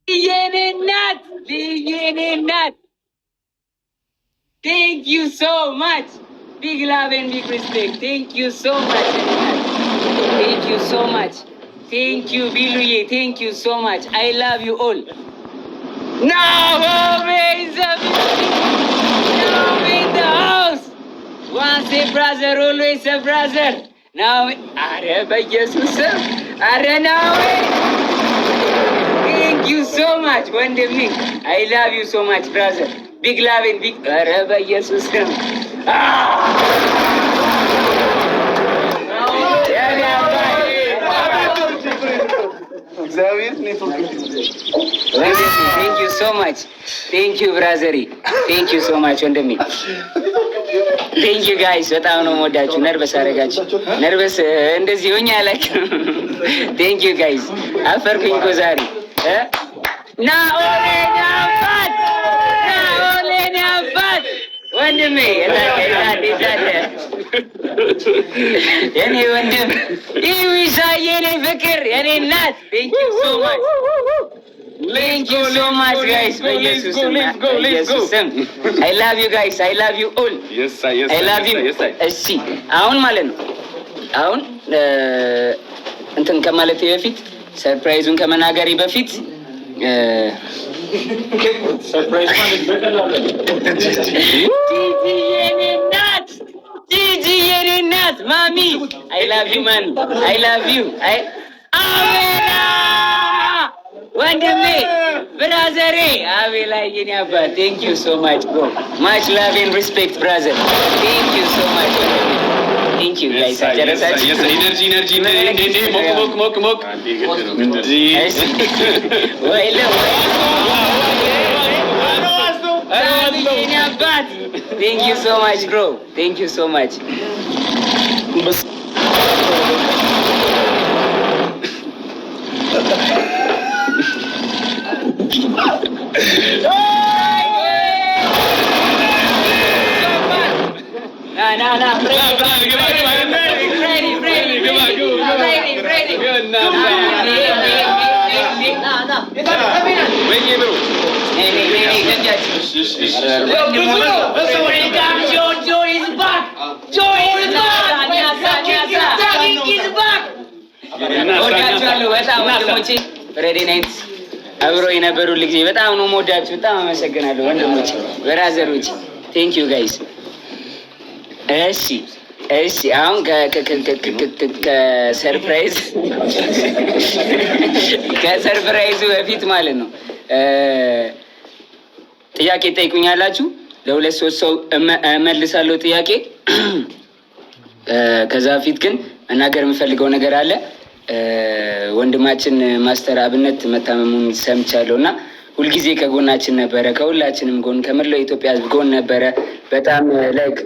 የኔ እናት፣ የኔ እናት፣ thank you so much. Big love and big respect. Thank you so much. Thank you so much. Thank you ቢሉዬ፣ thank you so much. I love you all. ናሆሜ in the building. ናሆሜ in the house. Once a brother, always a brother. ናሆሜ፣ አረ በኢየሱስ ስም፣ አረ ናሆሜ፣ thank you so much ወንድሜ። I love you so much, brother. Big love and big፣ አረ በኢየሱስ ስም፣ የኔ አባት። እግዚአብሔር ኔትወርክ። ወንድሜ፣ thank you so much. Thank you, brother ዬ። Thank you so much ወንድሜ። Thank you, guys። በጣም ነው የምወዳችሁ። Nervous አደረጋችሁ። Nervous እንደዚህ ሆኜ አላውቅም። Thank you, guys። አፈርኩኝ እኮ ዛሬ እ ናኦሌ የኔ አባት፣ ናኦሌ የኔ አባት፣ ወንድሜ፣ የታለ የታለ የታለ የኔ ወንድም ይዊሳ፣ የኔ ፍቅር፣ የኔ እናት፣ thank you so much. Thank you so much, guys። በኢየሱስ ስም፣ በኢየሱስ ስም፣ I love you guys. I love you all. I love you። እሺ፣ አሁን ማለት ነው፣ አሁን እንትን ከማለቴ በፊት፣ surprise ኡን ከመናገሬ በፊት ጂጂ የኔ እናት፣ ጂጂ የኔ እናት፣ ማሚ፣ I love you, ማሚ፣ I love you። አቤላ ወንድሜ፣ brother ኤ፣ አቤላ የኔ አባት፣ thank you so much, bro. Much love and respect, brother. Thank you so much ወንድሜ። Thank you, guys። አጨረሳችሁ? Energy, energy፣ እንዴ፣ ሞቅ ሞቅ ሞቅ ሞቅ። እሺ፣ ወይለ የኔ አባት፣ thank you so much, bro. Thank you so much. ና ና ና፣ ፍሬዲ፣ ፍሬዲ፣ ፍሬዲ፣ ፍሬዲ፣ ፍሬዲ። ና ና። ወይዬ bro። ነይ ነይ ነይ ነይ፣ ገንጃችሁ። John, John is back. John is back. King is back. ወዳችኋለሁ በጣም ወንድሞቼ። ፍሬዲ ናይት አብሮ የነበሩ ጊዜ በጣም ነው የምወዳችሁ። በጣም አመሰግናለሁ ወንድሞቼ፣ brother ኦች። Thank you, guys። እሺ፣ አሁን ከ surprise ኡ በፊት ማለት ነው ጥያቄ ጠይቁኛላችሁ። ለሁለት ሶስት ሰው እመልሳለሁ ጥያቄ። ከዛ በፊት ግን መናገር የምፈልገው ነገር አለ። ወንድማችን ማስተር አብነት መታመሙን ሰምቻለሁ እና ሁልጊዜ ከጎናችን ነበረ፣ ከሁላችንም ጎን፣ ከመላው የኢትዮጵያ ሕዝብ ጎን ነበረ። በጣም like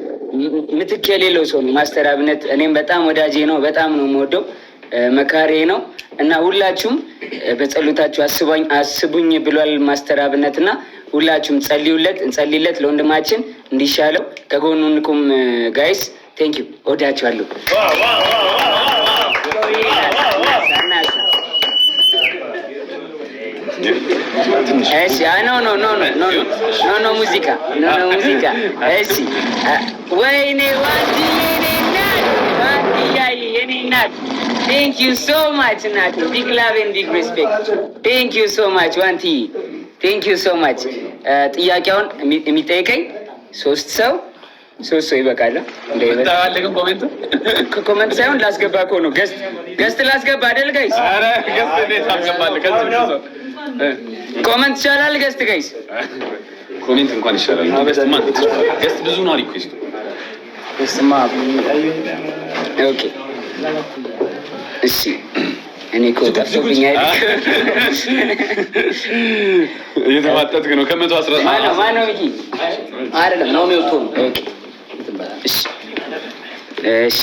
ምትክ የሌለው ሰው ነው ማስተር አብነት። እኔም በጣም ወዳጄ ነው፣ በጣም ነው የምወደው፣ መካሬ ነው እና ሁላችሁም በጸሎታችሁ አስቡኝ አስቡኝ ብሏል ማስተር አብነት እና ሁላችሁም ጸልዩለት፣ እንጸልይለት ለወንድማችን እንዲሻለው፣ ከጎኑ እንቁም። Guys, thank you፣ እወዳችኋለሁ። እናሳ። እሺ፣ no, no, no, no, no, no, no ሙዚቃ፣ no, no ሙዚቃ። እሺ፣ ወይኔ ዋንትዬ፣ የኔ እናት፣ ዋንትያዬ የኔ እናት፣ thank you so much እናቴ። Big love and big respect. Thank you so much ዋንትዬ፣ thank you so much። ጥያቄውን የሚጠይቀኝ ሶስት ሰው፣ ሶስት ሰው ይበቃል። Comment። Comment ሳይሆን ላስገባ እኮ ነው። Guest, guest ላስገባ አይደል guys? ኧረ guest እንዴት ታስገባለህ? ከዚህ ብዙ ሰው Comment ይቻላል። Guest, guys? Comment እንኳን ይሻላል። Guest ማ guest ብዙ ነው request ኡ። Okay፣ እሺ። እኔ እኮ ጠፍቶብኛል። እየተፋጠጥክ ነው ከ110። ማነው ማነው? ሚኪ? አይደለም ነው የሚወጡ ነው። Okay፣ እሺ።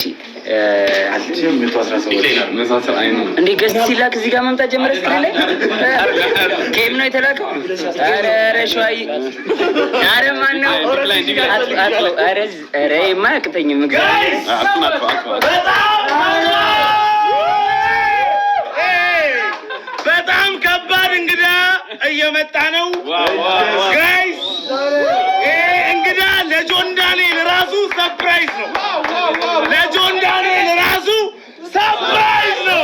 እንዴ፣ guest ሲላክ እዚህ ጋር መምጣት ጀመረ። Screen ላይ game ነው የተላከው። ኧረ ኧረ ሸዋዬ፣ ኧረ ማነው? ኧረ ኧረ ይሄማ አያቅተኝም። እግዚአብሔር። እሱን አጥፋ አጥፋ። እየመጣ ነው guys። ይሄ እንግዳ ለጆን ዳንኤል ራሱ surprise ነው። ለጆን ዳንኤል ራሱ surprise ነው።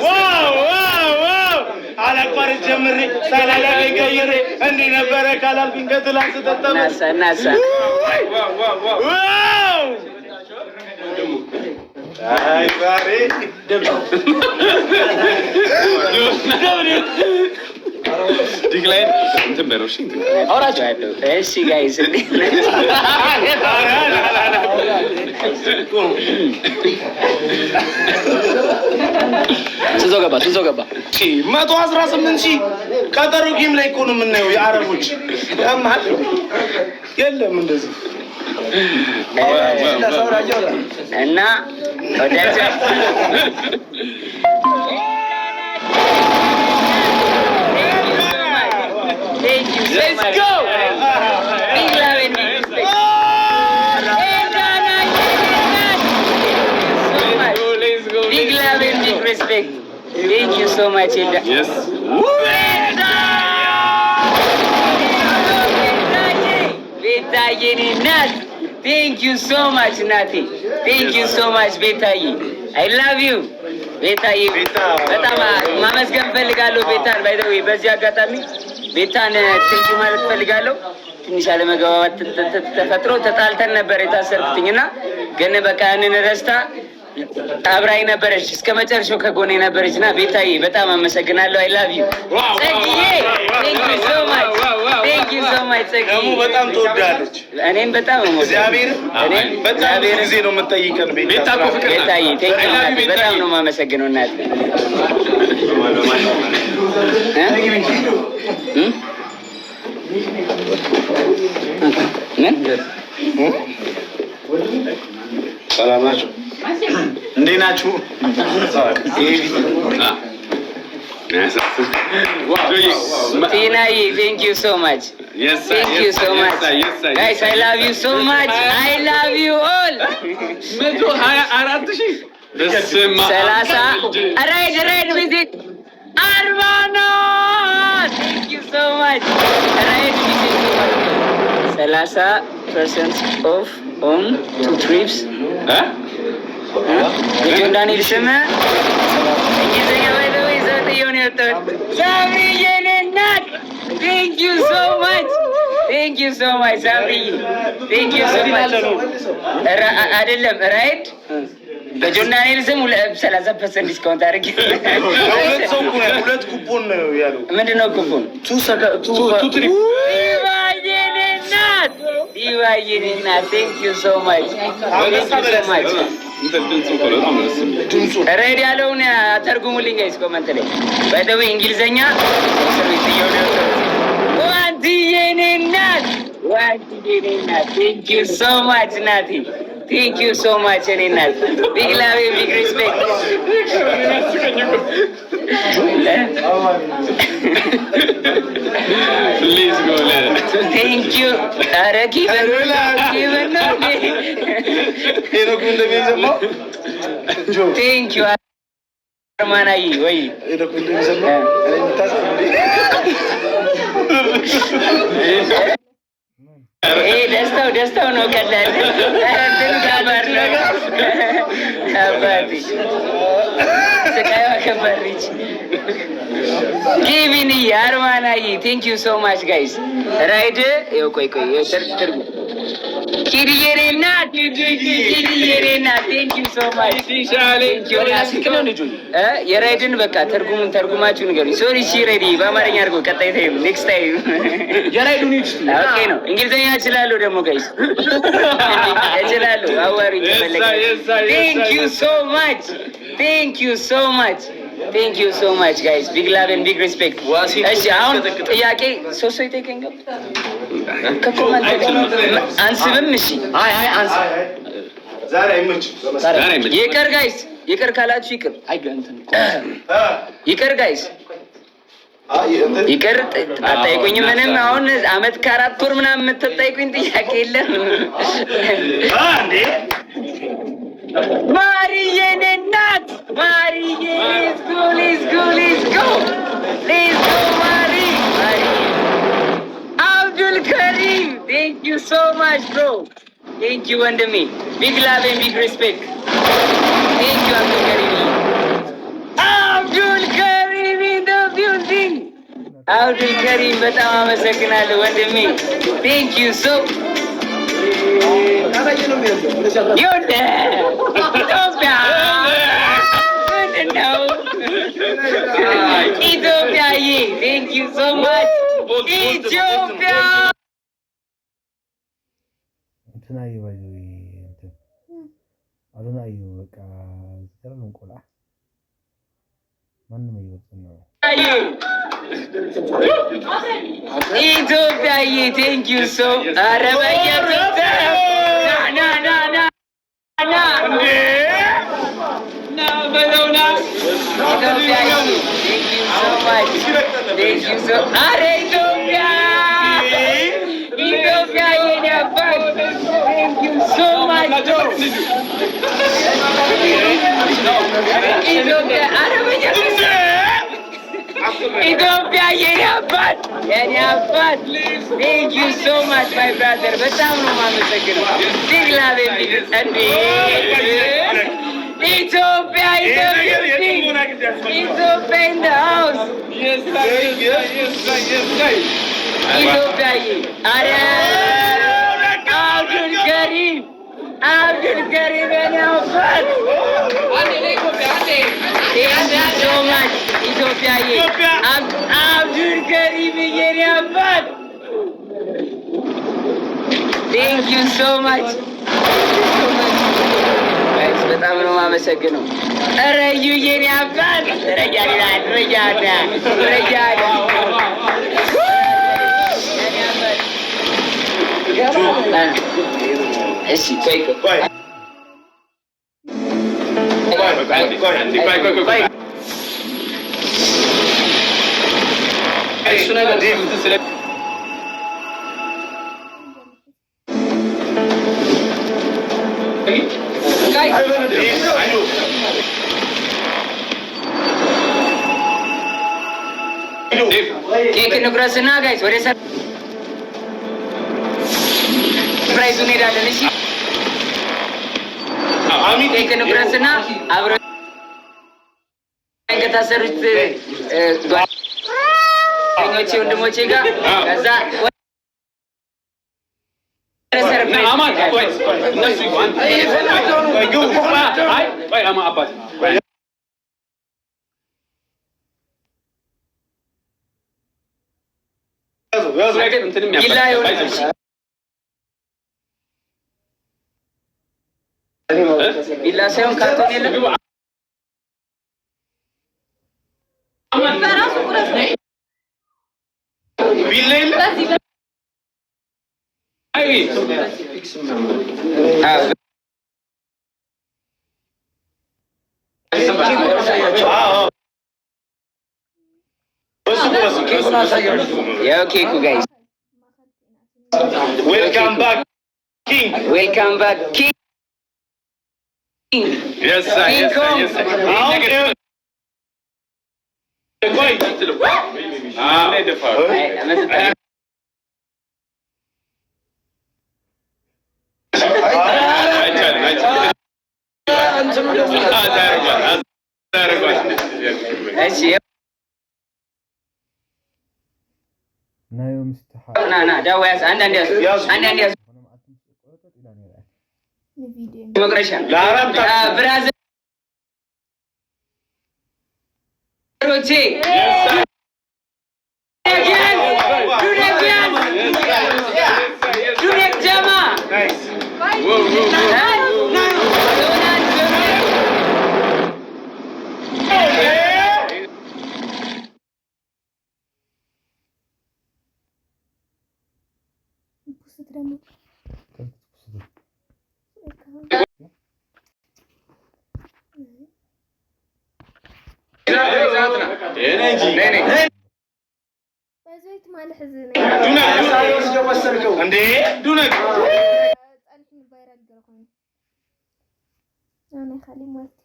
Wow! አላቋርጥ ጀምሬ ሳላላቀኝ ቀይሬ እንዲህ ነበረ ካላልኩኝ ከትላንት ስጠጣ እናሳ እናሳ። Wow! አይ ዛሬ Decline እንትን በለው፣ እሺ እንትን። አውራቸዋለሁ። እሺ guys፣ እንዴት ናችሁ? ስንት ሰው ገባ? ስንት ሰው ገባ? 118,000። ቀጠሮ game ላይ እኮ ነው የምናየው። የአረቦች ያማል የለም እንደዚህ። እና ወዳጃ Thank you so Let's much. go! Big love and big respect. ኤልዳና so much. Big love and big respect. Thank you so much, Elda. Yes. ቤታዬ የኔ እናት፣ thank you so much እናቴ፣ thank you so much ቤታዬ፣ I love you ቤታዬ። በጣም ማመስገን ፈልጋለሁ ቤታን። By the way፣ በዚህ አጋጣሚ ቤታን thank you ማለት ፈልጋለሁ። ትንሽ አለመግባባት ተፈጥሮ ተጣልተን ነበር የታሰርኩትኝ እና ግን በቃ ያንን ረስታ አብራኝ ነበረች፣ እስከ መጨረሻው ከጎኔ ነበረች እና ቤታዬ በጣም አመሰግናለሁ። I love you ጸግዬ፣ thank you so much, thank you so much ጸግዬ። ደግሞ በጣም ትወዳለች። እኔም በጣም ነው የምወዳት። እግዚአብሔር እኔም በጣም ብዙ እግዚአብሔር ጊዜ ነው የምጠይቀን ቤታ። ቤታ እኮ ፍቅር ናት። ቤታዬ thank you I love you እናቴ፣ ቤታዬ። በጣም ነው የማመሰግነው እናቴ። እ? እ? ምን? ሰላም ናችሁ? እንዴት ናችሁ? ቲናዬ፣ thank you so much. Thank you so much guys. I love you so much. I love you all. 124,000፣ በስመ አብ። 30 ራይድ visit አርባ ነው። Thank you so much ራይድ visit 30% off on two trips። እ? የጆን ዳንኤል ስም እንግሊዝኛ by the way ዘውትየውን የወጣሁት። ሳምሪዬ የኔ እናት፣ thank you so much, thank you so much ሳምሪዬ፣ thank you so much። አይደለም፣ ራይድ በጆን ዳንኤል ስም 30% discount አድርጌ። ለሁለት ሰው እኮ ነው፣ ሁለት ኩፖን ነው ያለው። ምንድን ነው ኩፖን? Two trip። ዲቫዬ የኔ እናት፣ ዲቫዬ የኔ እናት፣ thank you so much, thank you so much። እንትን ድምፁ እኮ በጣም ነው ደስ የሚለው። ድምፁ። ሬድ ያለውን ተርጉሙልኝ guys comment ላይ። By the way እንግሊዘኛ እስር ቤት እየሆነ ዋንትዬ የኔ እናት፣ ዋንትዬ የኔ እናት፣ thank you so much እናቴ፣ thank you so much የኔ እናት፣ big love, big respect። Please go. Thank you። ኧረ ኪበን ኪበን ነው። ሄኖክ እንደሚሰማው Thank you አርማናዬ ወይ። ሄኖክ እንደሚሰማው እኔ የምታስብ እንዴ? ይሄ ደስታው ደስታው ነው። ቀላል እንትን ከባድ ነው አባቴ፣ ስቃይዋ ከባድ ነች። ኬቪንዬ፣ አርማናዬ፣ thank you so much guys። ራይድ ይኸው፣ ቆይ ቆይ፣ ይኸው ትርጉም። ኪድዬ የኔ እናት፣ ኪድዬ የኔ እናት፣ thank you so much። የራይድን በቃ ትርጉሙን ተርጉማችሁ ንገሩኝ። Sorry እሺ፣ ሬዲ በአማርኛ አድርጎ ቀጣይ time, next time። የራይዱን ይች Okay ነው። እንግሊዝኛ እችላለሁ ደግሞ guys፣ እችላለሁ። አዋሪኝ ከፈለጋችሁ። Thank you so much, thank you so much, thank you so much guys, big love and big respect። እሺ አሁን ጥያቄ ሶስት ሰው ይጠይቀኝ ገባ ከ comment አንስብም። እሺ። አይ አይ አንስ። ዛሬ አይመችም። ዛሬ አይመችም። ይቅር guys፣ ይቅር ካላችሁ ይቅር። አይ እንትን ይቅር guys፣ አይ እንትን ይቅር። አጠይቁኝ ምንም። አሁን አመት ከ4 ወር ምናምን የምትጠይቁኝ ጥያቄ የለም። አ እንዴ። ማርዬ የኔ bro. Thank you ወንድሜ። Big love and big respect. Thank you አብዱል ከሪም፣ አብዱል ከሪም in the building። አብዱል ከሪም በጣም አመሰግናለሁ ወንድሜ። Thank you so ይኸውልህ ኢትዮጵያ ምንድን ነው ኢትዮጵያዬ፣ thank you so much ኢትዮጵያ። እንትና እዩ፣ ባይ እንትን አዶና እዩ፣ በቃ ዝገርም ቆልዓ ማንም ኣይበልፅን ነው። ኢትዮጵያዬ thank you so ኧረ በኢየሱስ ና ና ና ና ና በለው ና። ኢትዮጵያዬ thank you so much, thank you so ኧረ ኢትዮጵያ፣ ኢትዮጵያ የኔ አባት thank you so much ኢትዮጵያ። ኧረ በኢየሱስ ኢትዮጵያ የኔ አባት፣ የኔ አባት thank you so much my brother፣ በጣም ነው የማመሰግነው። Big love እንዴ ኢትዮጵያ፣ ኢትዮጵያ፣ ኢትዮጵያ in the house። ኢትዮጵያዬ አረ አብዱል ከሪም፣ አብዱል ከሪም የኔ አባት thank you so much ኢትዮጵያዬ። አብዱል ከሪም የኔ አባት thank you so much guys፣ በጣም ነው የማመሰግነው። ኧረ እዩ የኔ አባት ረጃ ረጃ ረጃ የኔ አባት። እሺ ቆይ ቆይ። ቆይ ቆይ ቆይ። እሱ ነገር እንትን ስለ ኬክ እንቁረስና guys ወደ surprise ኡ እንሄዳለን። እሺ ኬክ እንቁረስና አብረን ከታሰሩት ጓደኞቼ ወንድሞቼ ጋር ከዛ ወደ surprise አማን ቆይ፣ እነሱ ይግቡ። አንተ አይ ቆይ አማ አባት ቆይ። ነገር እንትንም ቢላ የሆነ ያበላል። ቢላ ሳይሆን ካርቶን የለም። በራሱ ቁረስ። ቢላ የለም። በዚህ አይ አዎ። አዎ፣ በሱ ቁረሱ። ያው ኬኩ guys። Welcome back king. Welcome back king. Yes sir, yes sir, yes sir. አሁን ቆይ። አዎ። አይ፣ መጠጣት አይቻልም፣ አይቻልም። አዛርጓል፣ አዛርጓል። እሺ። ናዮ ምስ ና ና ዳዋ ያዝ፣ አንዳንድ ያዝ፣ ያዙ። አንዳንድ ያዝ። ዝኾነ መዓልቲ ምስ ቆረጠት ኢላ ነይራ። ንቪዲዮ መቁረሻ ለአራት brother ኦቼ ዱነግ ዱነግ ጀማ። Nice. ዶናልድ። post ደግሞ ከብቲ ትኩስቱ። በዘይት ማለት ሕዚ ዱነግ እንዴ ዱነግ። ፀኒሑ viral ገለ ኮይኑ ናይ ካሊእ ማለት።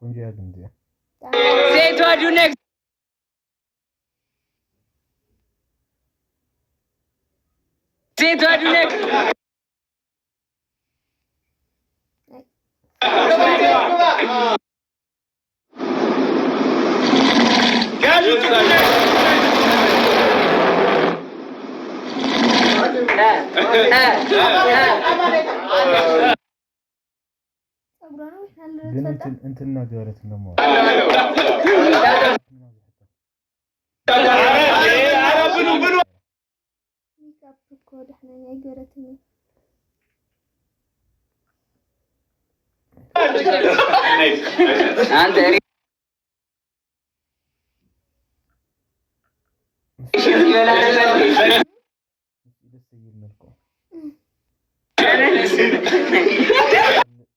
ቆንጆ እያ ግን እዚኣ። ሴቷ ዱነግ። ሴቷ ዱነክ። ያዙ ጥቁር። ፀጉሯ ነው ግን እንትና ገበረት ደሞ። ኧረ ብሉ ብሉ። Makeup እኮ ደሕና ኣይገበረትን። አንተ ይበላ ነበር። ደስ ይል መልክዑ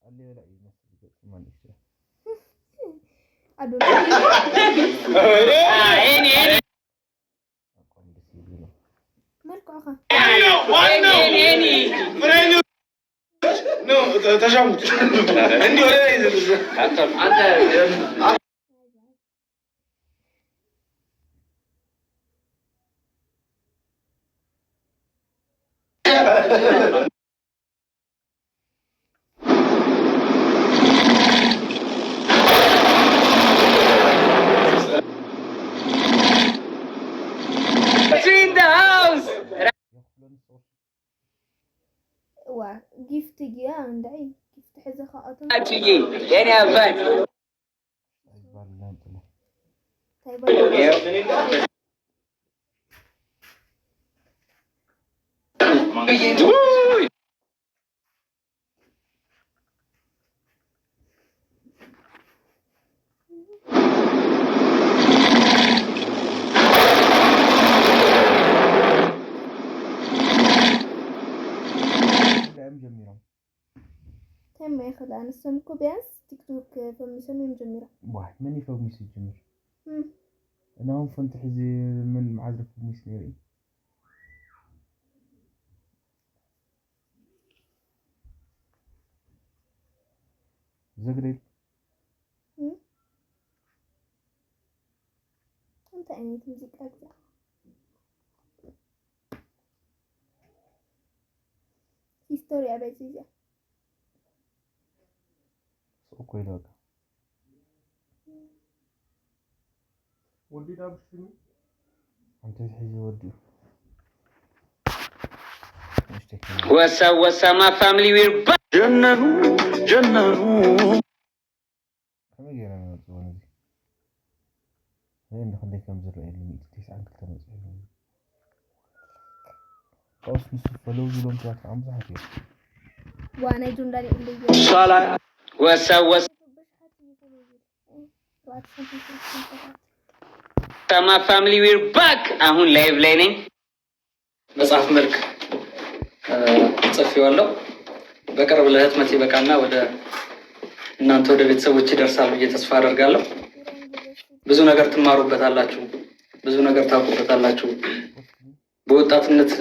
ኣለበላ እዩ መስል ገፁ ማለት እዩ። ኣዶ። ኣቋም ደስ ይብል ነው። መልክዑ ኸ? ዋናው ፍሬኞች ነው ተሻሙት እንዲህ ወደ ላይ ይዘሉ። አንተ። In the house. የኽፍሎ ንስቑ። ዋ gift ግያ እንድዒ gift ሕዚ ከኣቶም። አችዬ የኔ አባት። ኣይባል ናንጥለ። እንታይ ባል? እንታይ እዮም ጀሚሮም? እንታይ ማ ይኽእል ንሶም እኮ ቢያንስ ቲክቶክ ፈሚሶም እዮም ጀሚሮም። ዋይ መን ይፈሚሱ ይጅምር? እና አሁን ፈንቲ ሕዚ መን መዓዝ ፈሚስ ነይሩ እዩ? ዘግደል። እንታይ ዓይነት ሙዚቃ ግዛ history ኣበይ እዚኣ? ስቕ እኮ ኢሉ በቃ። ወዲ ዳብሽ። አንተ ሕዚ ወዲኡ ንእሽተይ። What's up, what's up, my family? We're back. ጀነኑ ጀነኑ። ከመይ ገይሮም የወፅዎ ነዚ? ወይ ክንደይ ከም ዝረአየሉ 192 መፅኡ። ካብኡስ ንሱ follow ዝብሎም ሰባት ከዓ ብዙሓት እዮም። ዋ ናይ ጆን ዳንኤል ልዩ። What's up, what's በሽሓት እዩ follow ዝብል 437። up, my family? We're back. አሁን live ላይ ነኝ። መጽሐፍ መልክ ጽፌዋለሁ። በቅርብ ለህትመት ይበቃና ወደ እናንተ ወደ ቤተሰቦች ይደርሳል ብዬ ተስፋ አደርጋለሁ። ብዙ ነገር ትማሩበታላችሁ፣ ብዙ ነገር ታውቁበታላችሁ። በወጣትነት